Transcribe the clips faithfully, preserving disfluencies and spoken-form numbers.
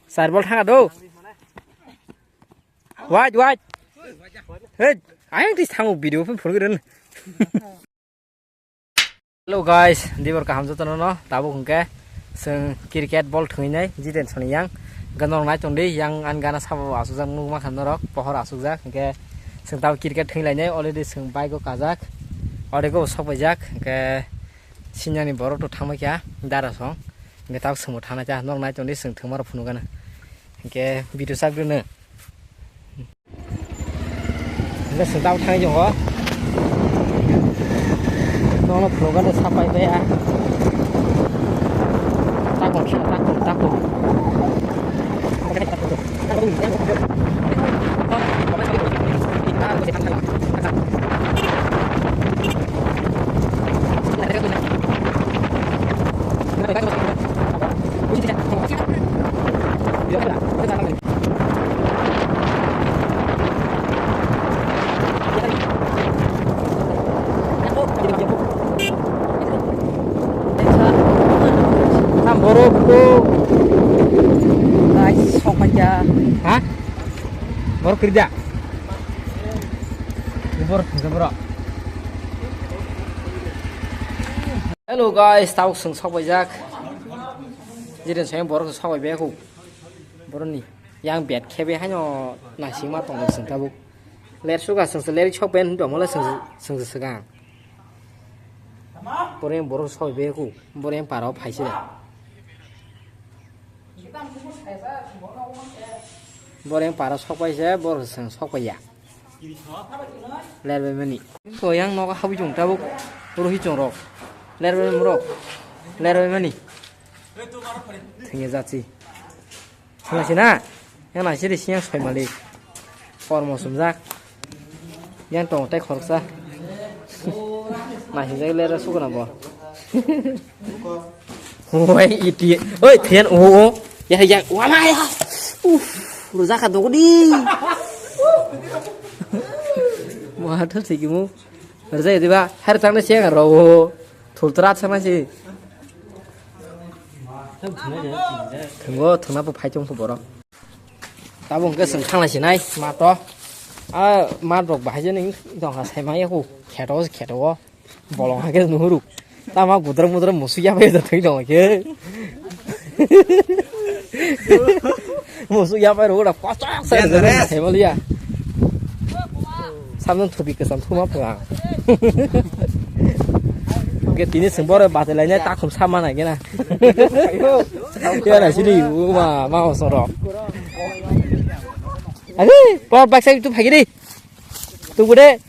Sarbol thanga do. Wait, wait. Hey, ayang tis thango video pun phone keren. Hello guys, dibor kaham jotono no, tabuk hwnkhe chwng cricket ball thwinai Jiten soni yang. Ganor nai tongdi, yang an gana sabo asukjak, nukma kha norok, pohor asukjak, hwnkhe chwng tabuk cricket thwinlainai, already chwng bike o kajak, already go sok paijak, hwnkhe sinyani borok to thangma kya, dara song, hwnkhe tabuk chwngbo thangna cha, nok nai tongdi, chwng thwngma rok phunukgana, hwnkhe video sak rwno. Hingke sengtang thangwi tongo. Nono phunukgani sapai bai a. Takung khe, takung, takung. Borok to. Guys, sok paikha. Ha? Borok kwrwi da? Borok thangsa borok. Hello guys, tabuk chwng sok paijak. Jeren soyang borok sok pai bego. Boroni yang bet khebe haino naisingma tongo chwng tabuk. Ler suga chwngse ler sok pen dongmole chwngse swkang. Boreng borok sok pai bego. Boreng parao phaise da. Boreng para sok paise, borok chwng sok paiya. Lerbai mani. Soyang nogo habwi chwng tabuk. Rohi chwng rok. Lerbai mani rok. Lerbai mani. Thengya jachi. Thengya sina. Yang nasi di siyang soi mali. Kormo sumjak. Yang tong tei khoroksa. Nasi jai lera sukuna bo. Wai iti. Oi thian o o. Ya ya. Wala ya. Uf. Rujaka dogdi. Wah thar sigi mu. Rujai diba. Har tang na siyang ro. Thultra thang na si. Thwngwi thwngna bo phai tong kho borok. Tabuk hwnkhe chwng thang lai sinai mato. A mat rok bahai jani tongkha saimanya kho kheto kheto o bolong hakhe nuhuru. Tama gudra mudra musu yapai da thwi tong khe. Musu yapai rok da kochok sa saimaliya. Samno thubi kwcham thuma pha. Hwnkhe tini chwng boro bachai lainai takhum sama nai gena. Yana sini uma ma osoro. Agi por baksa itu phagiri. Tubude.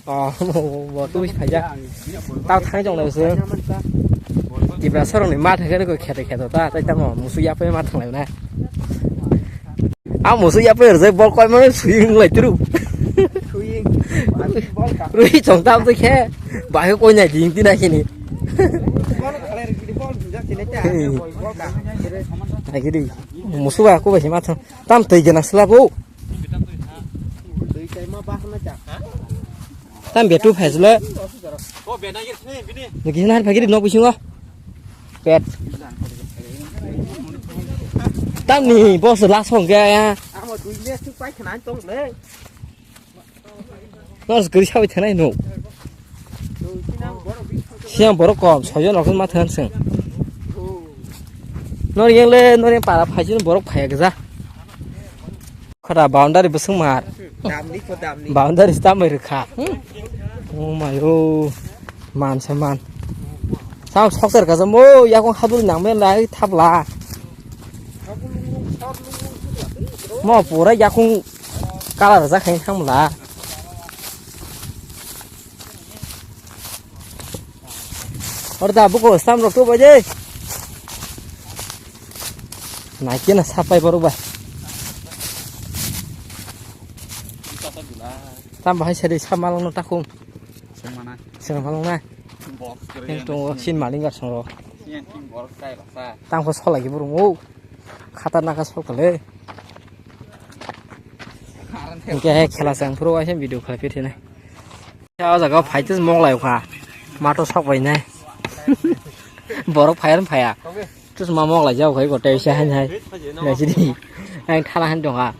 Oh, bo tu phaja. Tao thang jong lai se. Tipra sorong ni ma thang ko khete khete ta tai tamo musu yapai ma thang lai na. A musu yapai rjai bol koi mano sui wng lai tru. Sui wng. Bol ka. Rui chong tam to khe. Bahai koi nai ding tin ai ni. Bol khalai rigi bol bujak sini ta. Hmm. Bol ka. Ai gidi. Musu ba ko ba hima thang. Tam tei gena sla bo. Tui tai ma ba na cha. Tam betu phaisle. Niki na phagiri nok bisingo. Pet. Tamni boss last hong kaya ya. Amo dui ne su pai khana tong le. Nos gri sawi thanai no. Siang borok kom soyo nok ma than seng. Nor yang le nor yang para phaisin borok phaya gja. Khada boundary bwswng mar. Damni ko damni. Boundary stambai rwkha. Hmm. Oh my oh. Man se man. Sam sokser ka jamo yakung habul nang men lai thapla. Mo pura yakung kalar ja khain thangla. Orda buko stam rok to baje. Naikhe na sapai borok bai. Tam bahai sari samalong no takhum. Sengmana. Sengmalong na. Box kere. Yang to sin maling gar songro. Yang king borok tai rasa. Tam ko solai ki burung o. Khatarnak ka sol kale. Hingke he khela chang phuru waisa video khlai phi thene. O jaga phaitis mok lai kha. Mato sok bai nai. Borok phaiyan phaya. Terus mamok lai jao khai kotai se han hai. Lai sini. Ang thala han dong ha.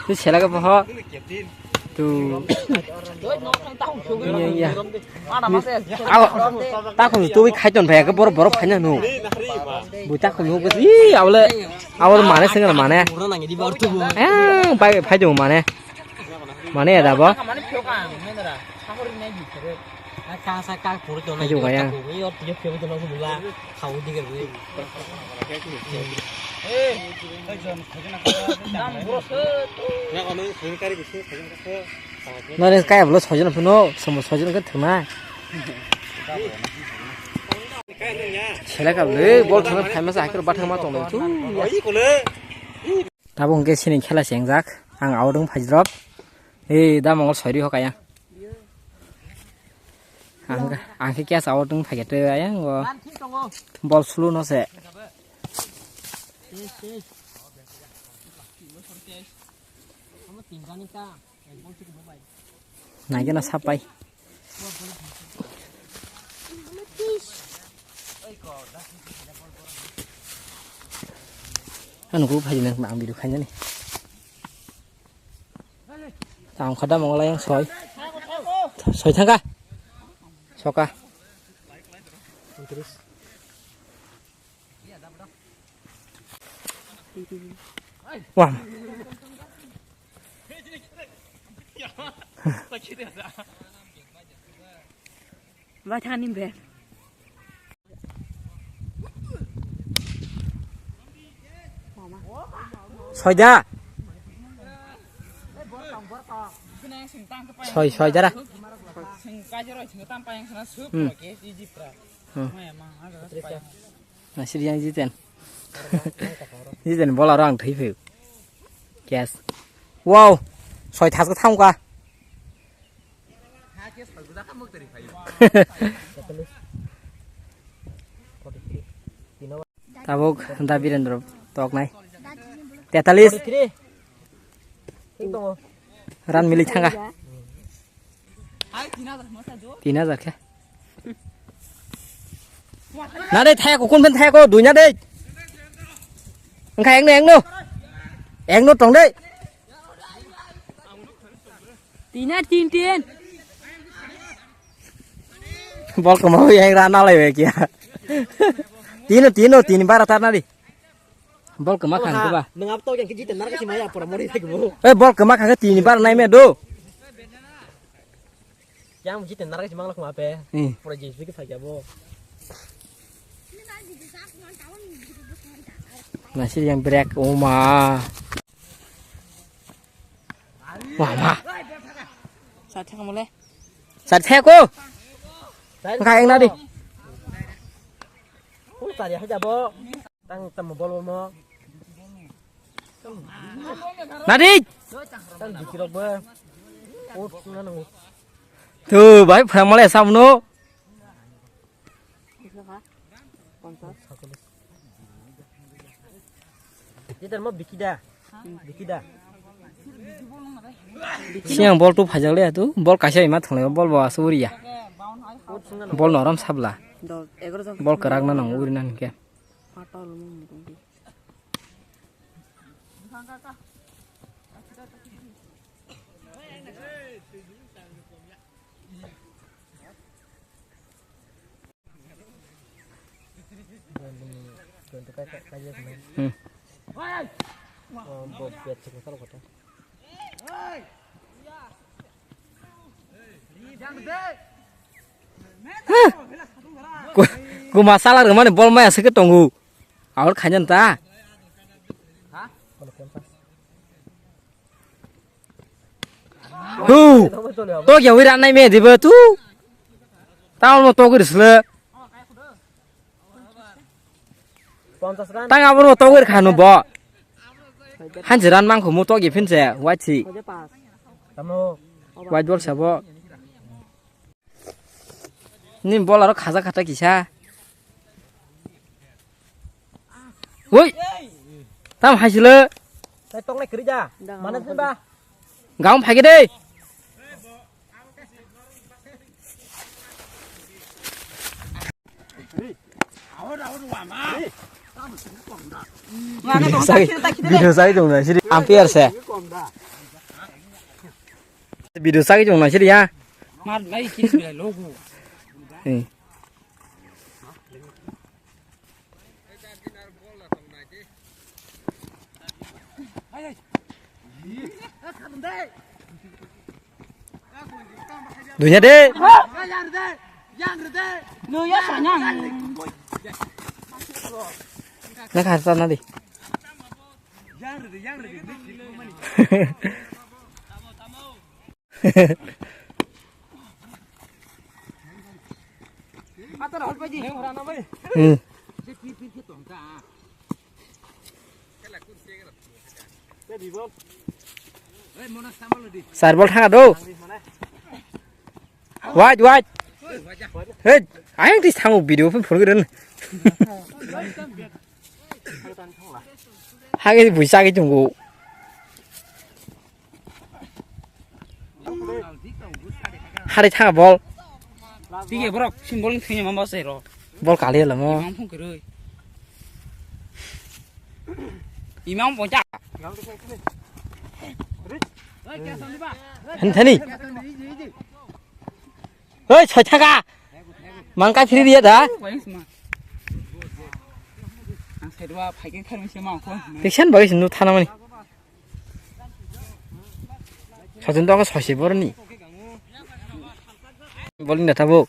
Tu sela ka poho. Tu. Iya, iya. Aw, ta khum tu khai ton phai ka bor bor phai na nu. Bu ta khum nu ko i awle awle mane singa mane. Eh, bai phai dong mane. Mane ya da bo. Ayo, kaya. Nare kaya bolo sojon phano, somo sojon ke thuma. Sela ka bole, bol thangna phaima sa hakir bathang ma tong tu. Tabuk hwnkhe sini khela se wngjak. Ang out wng phai drop. Ei, da mongol soi ri ho kaya. Ang, ang khe catch out wng phai khe tei ayang o. Bol sulu no se. Naikhe na sapai. Ano group hai nang video khaina ni. Tang khada mongla yang soi. Soi thangka. Soka. Wah. Bai thani be. Soida. Soi, soi jara. Hmm. Hmm. Nasir yang Jiten. Jiten bola orang thai phe. Yes. Wow. Soi thas ko tham ka. Tabuk da Birendra toknai. Tetalis. Ran mili thanga. Tin hajar khe. Na dei thaya ko, kun phen thaya ko, dui na dei. Engkha engno, engno. Engno tong dei. Tin na tin tin. Bol kama hui yang rana lai wek ya. Tino, tino, tin bara tar na di. Bol kama kang ba. Nang ap to yang kijit nar kasi maya pura mori thek bo. Eh, bol kama kang tin bara nai me do. Yang jit nar kasi mang lok ma pe. Hmm. Pura jis bi ki phai bo. Nasir yang break, oma. Wah, wah. Sa thang mole. Sa theko. Engkha engna di. Tang tamo bol mo. Nadi. Tang dikirok bo. Ut na nang. Tu bai phrang mole samno. Jitan mo bikida. Bikida. Siang bol tu phajak le tu, bol kaisa ima thonglai, bol bo asuk uriya. Bol norom sabla. Bol kwrak no nang uri nang khe. Hmm. Huh. Ku, ku masala rwmani bol maya se ke tongo. Awar khaina ta. Tu. Tok ya wira nai me diba tu. Taon mo tok ri sle. Tang abo no tok ri khanu bo. Hanjiran mangkho mo tok ye phin se. Wai si. Tamo. Wai dol sabo. Ni bol aro khaja khata kisa. Woi. Tam haisile. Tai tongnai kwrwi da. Mana jin ba. Gaum phage de. Video sai, video sai dong na siri. Umpire se. Video sai dong na siri ya. Mar lai kis bila logo. Eh. Dunya de. Na khar sa na di. Hmm. Sar bol thanga do. Wait, wait. Hey, ayang ti thangu video phone phone keren. Hage buisa ge tungu. Hari tha bol. Tige borok sim bol thini mamba se ro. Bol kali lamo. Imam phung keroi. Imam poncha. Hen thani. Hei, soi thaka. Mangkai phiri dia da. Ang sedua phaikin kharmi se ma ko. Tiksan bagi sinu thana mani. Sachin to sosi boroni. Bowling da tabuk.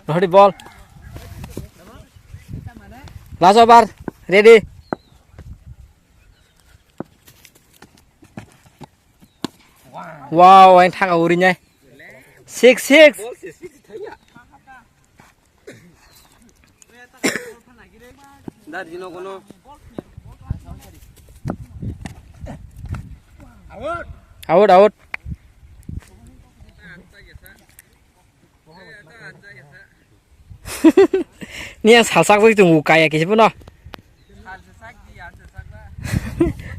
Rohori bol. Last over. Ready. Wow, ang thanga uri nai. Six, six. Out, out. Ni ang salsak bai tongo kaya kisi bono.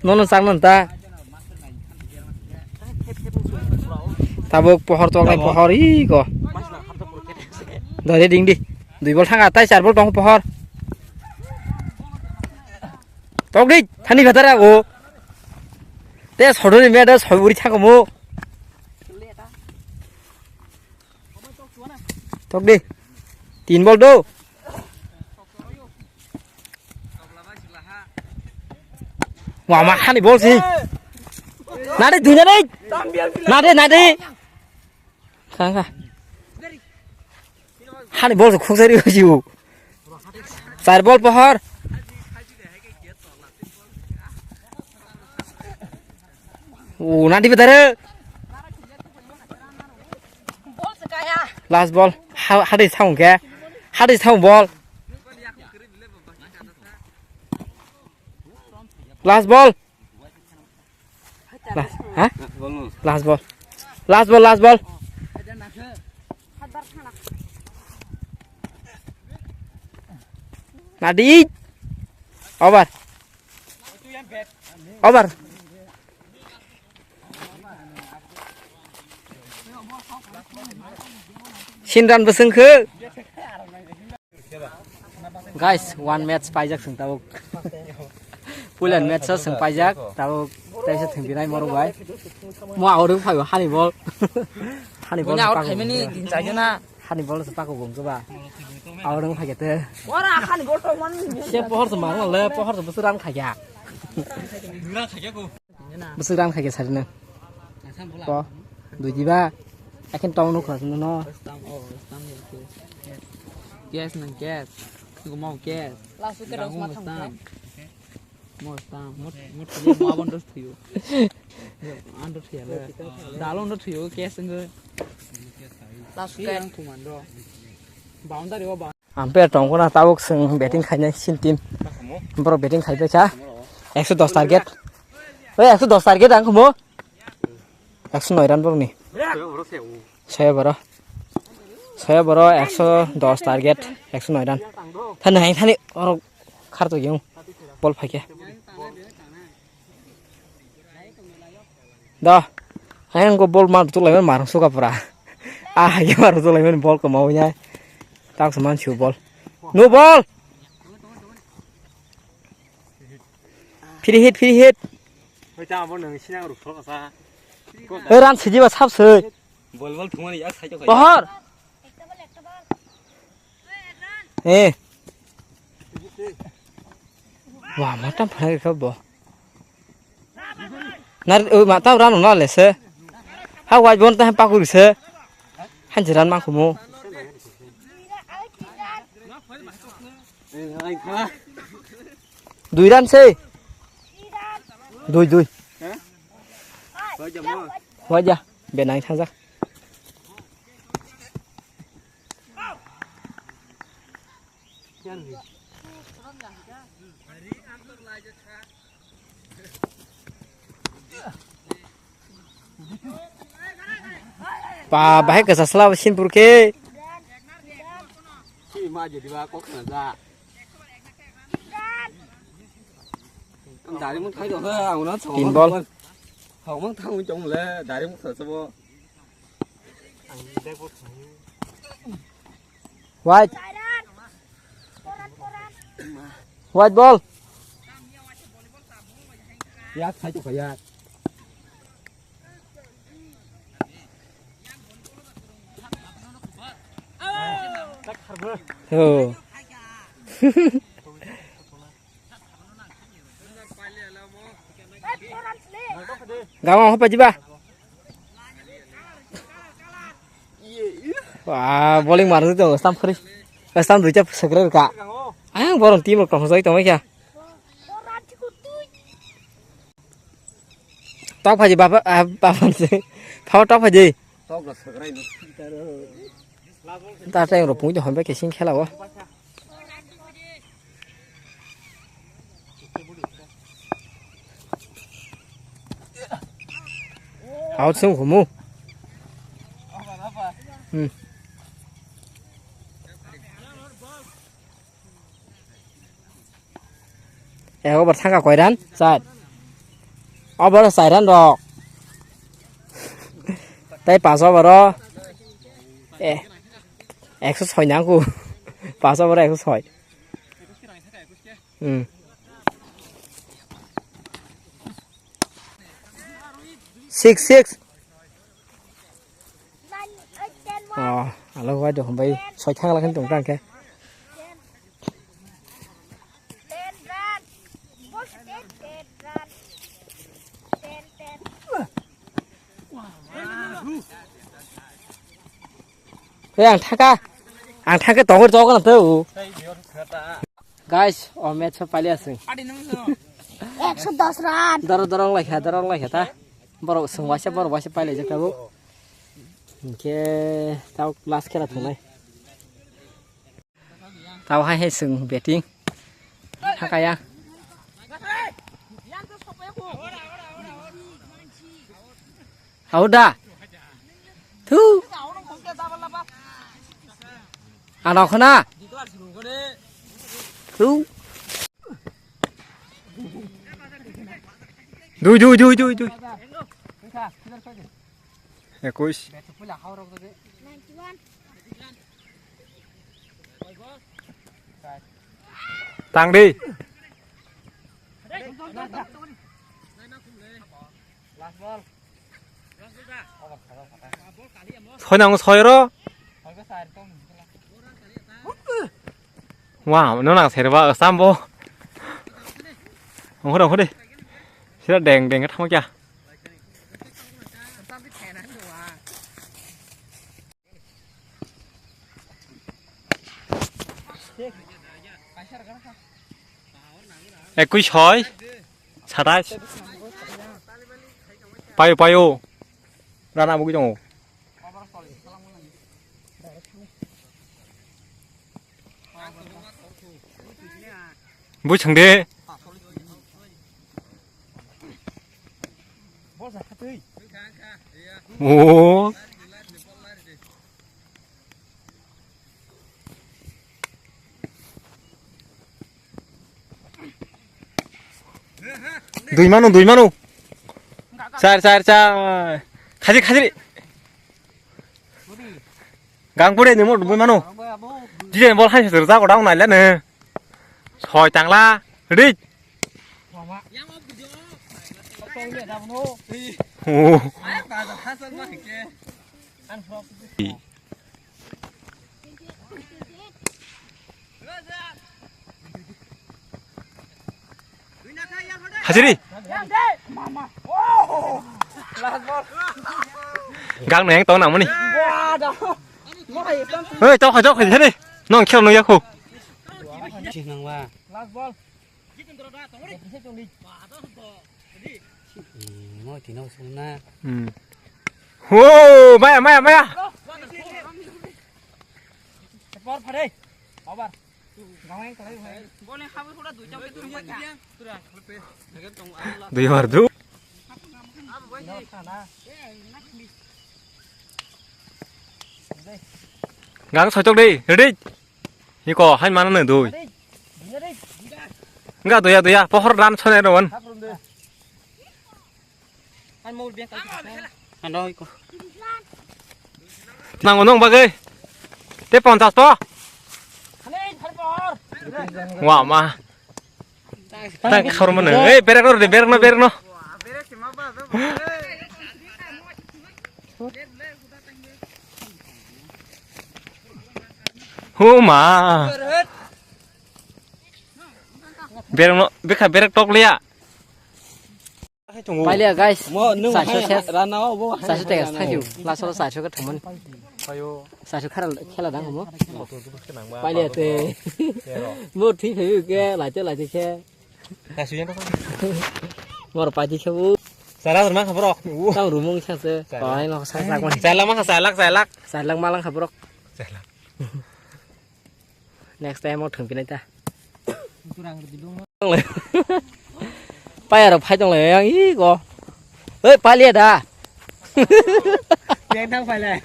Nono sak non ta. Tabuk pohor tok nai pohor i go. Doi ding di. Dui bol thanga tai char bol tong pohor. Tok di thani bhatara o. Te sodoni me da soi uri thangmo. Tok di. Tin bol do. Wah, ma hani bol si. Nadi dunya dai. Nadi, nadi. Kha, kha. Hani bol khuk sari ujiu. Char bol pohor. O, nadi bedare. Last ball. Ha, hadi saung ke. Hadi saung ball. Last ball. Last, ha? Last ball. Last ball, last ball. Nadi. Over. Over. Sinran bwswng khe. Guys, one match paijak chwng tabuk. Puila match o chwng paijak tabuk. Taisa thwng binai moro bai. Mo aurung phaio hani bol. Hani bol. Bunya out phaimani din chaijana. Hani bol se pako gong keba. Aurung phai kete. Ora hani bol to man. Se pohor se mang le pohor se bwswk ram khaikya. Ram khaikya ko. Bwswk ram khaikya sarina. Ko. Dui diba. Akin tong nuk khas no. Gas nang gas. Gumau gas. Langsung ke dos matang. Mostam, mot, mot, mot, mot, mot, thuyo. Ando thuya le. Dalo ando thuyo, kes ngo. Last yang kuman do. Boundary o ba. Umpire tongkona tabuk chwng batting khainai sin team. Borok batting khaibai kha. Ekso dos target. Oi, ekso dos target ang khumo. Ekso noi run borokni. Soya boro. Soya boro ekso dos target, ekso noi run. Thani hai thani oro kharto yung. Bol phaikhe. Da. Hai ang go bol mar tu lai mar suka pura. Ah, hai mar tu lai bol ko mau nya. Tak se mansi bol. No bol. Free hit, free hit. Hoi ta abo nang sinang ruk thok sa. Oi ran siji ba sap soi. Bol bol thumani yak sai to khai. Bohor. Eh. Wah, matam phai kha bo. Nar, o, matam ran na le se. Ha wai bon ta pakuri se. Han jiran ma khumu. Dui ran se. Dui, dui. Waja, benai thajak. Ba, bahai kasa sala sinpur ke. Ki ma jadi ba kok na da. Dari mung thai do ha, ang na chong. Tin bol. Hau mang thang chong le, dari mung sa sabo. White. White ball. Yak, khai tu kaya. Oh. Gama hopa jiba. Wah, bowling mar tu stam khri. Stam duita sekre ka. Ayang borom team rok tong jai tong kya. Tok phaji baba, ah, baba se. Phao tok phaji. Tok la sekre no. Ta teng ro pung de hon ba ke sing khela o. Out sung humu. Hmm. Eh, over thangka koiran? Char. Over chairan rok. Tai pas over o. Eh. Ekso soi nangku. Pas over ekso soi. Hmm. Six, six. Oh, alo wai do hombai soi thang lakhan tong tang khe. Hei, ang thaka. Ang thaka togor togor na to. Guys, o match so pali asung. Ekso dos run. Doro doro lai kha, doro lai kha ta. Borok sung waisa, borok waisa pai lai jak tabuk. Hingke tau last khela thungnai. Tau hai hai sung batting. Hakaya. Hau da. Thu. Ano khana. Thu. Dui, dui, dui, dui, dui. Ekush. Tang di. Soi nang soi ro. Wah, no nang serba sambo. Ongkho ongkho de. Sira deng deng thang kya. Ekui soi, satais. Payo, payo. Rana bugui tongo. Bui chang de. Oh. Dui mano, dui mano. Char, char, char. Khajir, khajir. Gang pore ni mo dui mano. Jini bol hai sir jago dang nai le ne. Soi tangla. Ri. Oh. Hajiri. Gang neng tong nang mani. Hei, tau khai, tau khai, hei. Nong khel nong yakho. Last ball. Hmm, mo tino sung na. Hmm. Ho, maya, maya, maya. Ball phare. Over. Dui over, dui. Gang soitok dei, ready? Hiko, hai mana ne dui. Enggak, doya, doya, pohor dan sone ron. Ano iko. Nango nong bagwi. Te ponchas to. Wa ma. Tak khor mano. Ei, berek no, berek no, berek no. Huma. Berek no, bekha berek tok liya. Pailiya guys, mo nung saiso hai ses. Rana o bo hai saiso hai tega rana. Thank you. Last o saiso ka thumani. Ayo. Saiso khara khela dang mo. Pailiya te. Mo thi phe ke laite laite khe. Kasu yang kau. Mor paji khe bu. Sala rumah khabar ok. Tang rumung khe se. Sala. Pailok sa sa ko. Sala mah sala sala. Sala malang khabar ok. Sala. Next time o thwngpinai ta. Paya rok phai tong lai yang i go. Oi, pailiya da. Yang thang phai lai.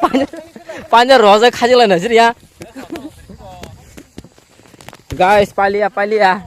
Panya, panya roja khaji lai na sir ya. Guys, pailiya, pailiya.